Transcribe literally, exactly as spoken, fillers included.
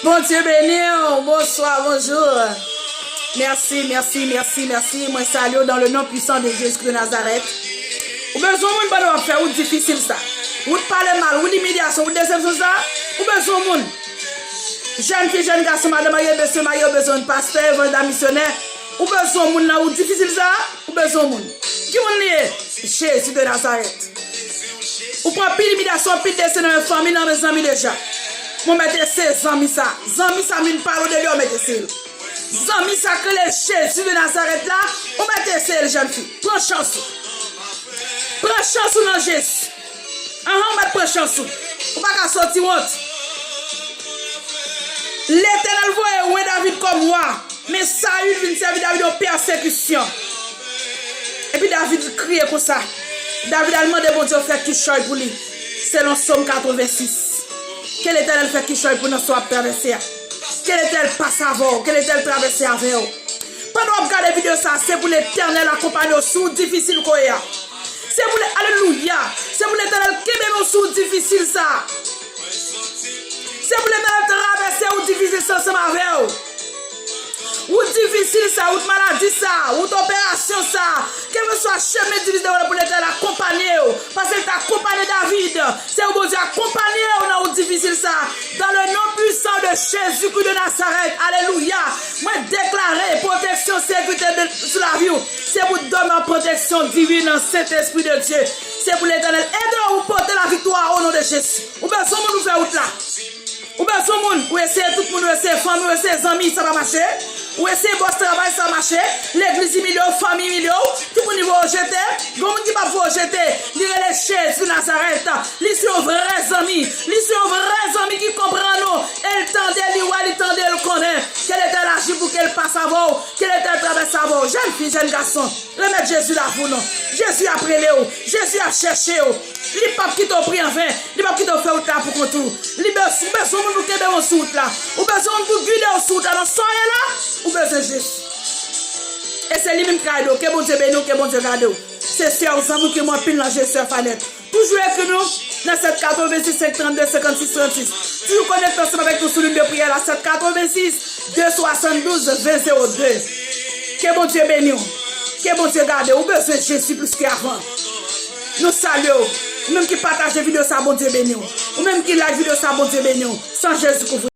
Bondye beni w. Bonswa, bonjou. Mèsi, mèsi, mèsi, mèsi. Mwen salye w dans le nom puissant de Jésus de Nazareth. Ou bezwen moun pandan w ap fè wout difisil sa. Wout pale mal, wout imilyasyon, wout desepsyon sa. Ou bezwen moun. Jèn fi, jèn gason, madan marye, mesye marye, ou bezwen pastè, evanjelis, misyonè. Ou bezwen moun nan wout difisil sa. Ou bezwen moun. Ki moun li ye? Jezi de Nazarèt. Ou pran pil imilyasyon, pil desè nan men fanmi, nan men zanmi deja. Mwen mèt eseye zanmi sa. Zanmi sa, m vin pale w de li, w mèt eseye l. Zanmi sa k rele Jezi de Nazarèt la, w mèt eseye l, jèn fi. Pran chans ou. Pran chans ou nan Jezi. Anhan, w mèt pran chans ou. Ou pa ka soti wont. Letènèl voye wen David kòm wa. Men Sayil vin sèvi David yon pèsekisyon. Epi David kriye konsa. David al mande Bondye fè kichòy pou li, selon Sòm katrevensis. Ke Letènèl fè kichòy pou nan sa w ap travèse a. Ke Letènèl pase avè w. Ke Letènèl travèse avè w. Pandan w ap gade videyo sa, se pou Letènèl akonpanye w sou wout difisil ke w ye a. Se pou le, alelouya. Se pou Letènèl kenbe w sou wout difisil sa. Se pou Letènèl travèse wout difisil sa ansanm avè w. Wout difisil sa, wout maladi sa, wout operasyon sa, kèlkeswa chemen difisil sa, pou Letènèl akonpanye w. Paske l te akonpanye David. Se pou Bondye akonpanye w nan wout difisil sa. Dans le nom puissant de Jésus-Christ de Nazareth. Alelouya. Mwen deklare pwoteksyon, sekirite de, sou lavi w. Se pou w dòmi an pwoteksyon diven nan Sentespri de Dye. Se pou Letènèl ede w pote laviktwa o non de Jezi. Ou bezwen moun pou fè wout la. Ou bezwen moun, ou eseye tout moun, ou eseye fanmi, ou eseye zanmi, sa pa mache. Ou eseye bòs travay, sa mache. Legliz imilye w, fanmi imilye w, tout moun voye w jete. Gen moun ki p ap voye w jete, li rele Jezi Nazarèt. Li se yon vrè zanmi. Li se yon vrè zanmi ki konprann ou. E l tande, li wè, li tande, l konnen. Ke Letènèl aji pou ke l pase avè w. Ke Letènèl travèse avè w. Jèn fi, jèn gason. Remèt Jezi lavi w non. Jezi ap rele w. Jezi ap chèche w. Li p ap kite w pri anven. Li p ap kite w fè wout la pou kont ou. Li bez-, ou bezwen moun pou kenbe w sou wout la. Ou bezwen moun pou gide w sou wout la. Nan sa w ye la, ou bezwen Jezi. E se li menm ki ka ede w. Ke Bondye beni w, ke Bondye gade w. Se sè w, zanmi w ki renmen anpil nan Jezi, sè Fanette. Toujou ekri nou nan sèt katrevensis, senk trannde, senkannsis, trannsis. Toujou konekte ansanm avèk nou sou liy de priyè la, sèt katrevensis, de swasanndouz, ven zewo de. Ke Bondye beni w. Ke Bondye gade w. Ou bezwen Jezi plis ke avan. Nou salye w. Ou menm ki pataje videyo sa, Bondye beni w. Ou menm ki like videyo sa, Bondye beni w. San Jezi kouvri w.